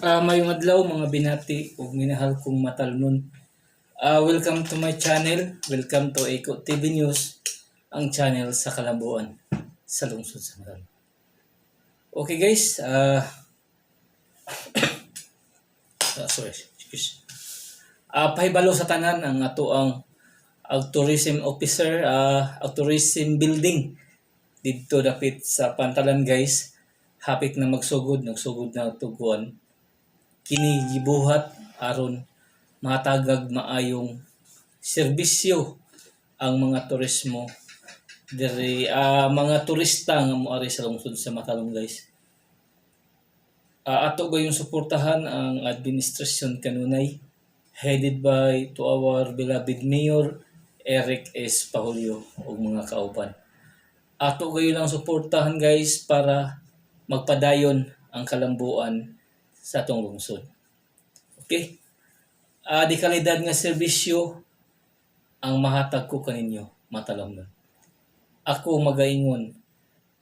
Maayong adlaw, mga binati ug minahal kong matalnon. Welcome to my channel. Welcome to Eco TV News, ang channel sa Kalambuan sa lungsod sa Matalom. Okay guys, sorry, excuse. Pahibalo sa tanan ang ato ang tourism officer, ang tourism building didto dapit sa Pantalan, guys. Hapit na magsugod, nagsugod na tuguan. Kini gibuhat aron mahatagag maayong serbisyo ang mga turismo diri, mga turista nga moari sa lungsod sa Matalom, guys. Ato gayong suportahan ang administrasyon kanunay headed by to our beloved Mayor Eric S. Pahulyo ug mga kauban. Ato gayon lang suportahan, guys, para magpadayon ang kalambuan sa atong lungsod. Okay? Di kalidad nga serbisyo ang mahatag ko kaninyo, Matalomnon. Ako magaingon,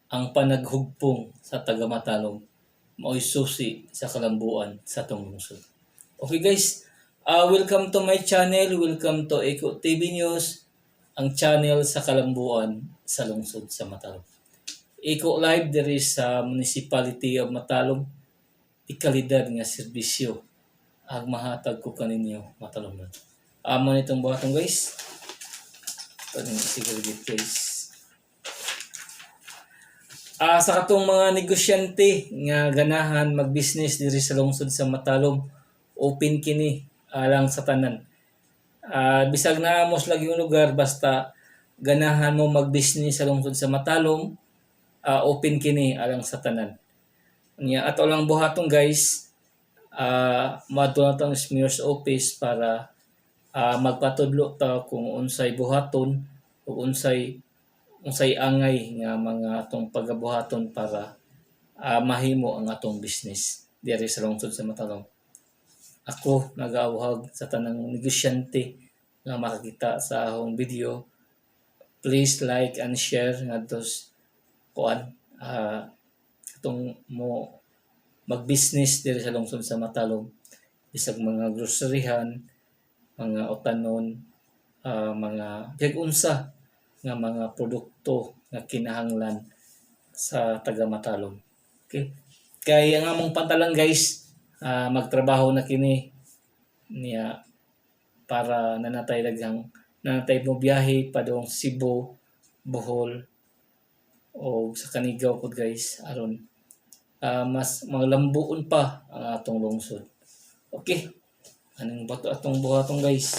ang panaghugpong sa taga Matalom mao'y susi sa kalambuan sa atong lungsod. Okay guys, welcome to my channel, welcome to Eco TV News, ang channel sa kalambuan sa lungsod sa Matalom. Eco Live diri sa Municipality of Matalom, di kalidad nga serbisyo ang mahatag ko kaninyo, Matalom. Amo nitong buhaton, guys. Ito ning siguro, guys. Sa katong mga negosyante nga ganahan mag-business diri sa lungsod sa Matalom, open kini alang sa tanan. Bisag naa mo sa laging lugar, basta ganahan mo mag-business sa lungsod sa Matalom, open kini alang sa tanan. Nya ato lang buhaton, guys, moadto na tang mayor's office para magpatudlo ta kung unsay buhaton ug unsay unsay angay nga mga atong pagabuhaton para mahimo ang atong business diri sa lungsod sa Matalom. Ako nagaawhag sa tanang negosyante nga makakita sa akong video, please like and share ngadto kuan atong mo mag-business diri sa lungsod sa Matalom, bisag mga groceryhan, mga utanon, mga bisag unsa nga mga produkto nga kinahanglan sa taga Matalom. Okay? Kay ang among pantalan, guys, magtrabaho na kini niya para nanatay daghang nanatay mo biyahe padung Cebu, Bohol o sa Kanigao pod, guys, aron mas maglambuon pa ang atong lungsod. Okay. Anong bato atong buhaton, guys?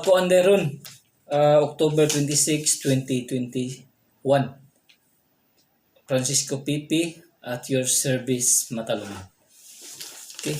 Kuan deron October 26, 2021. Francisco Pipi at your service, Matalom. Okay.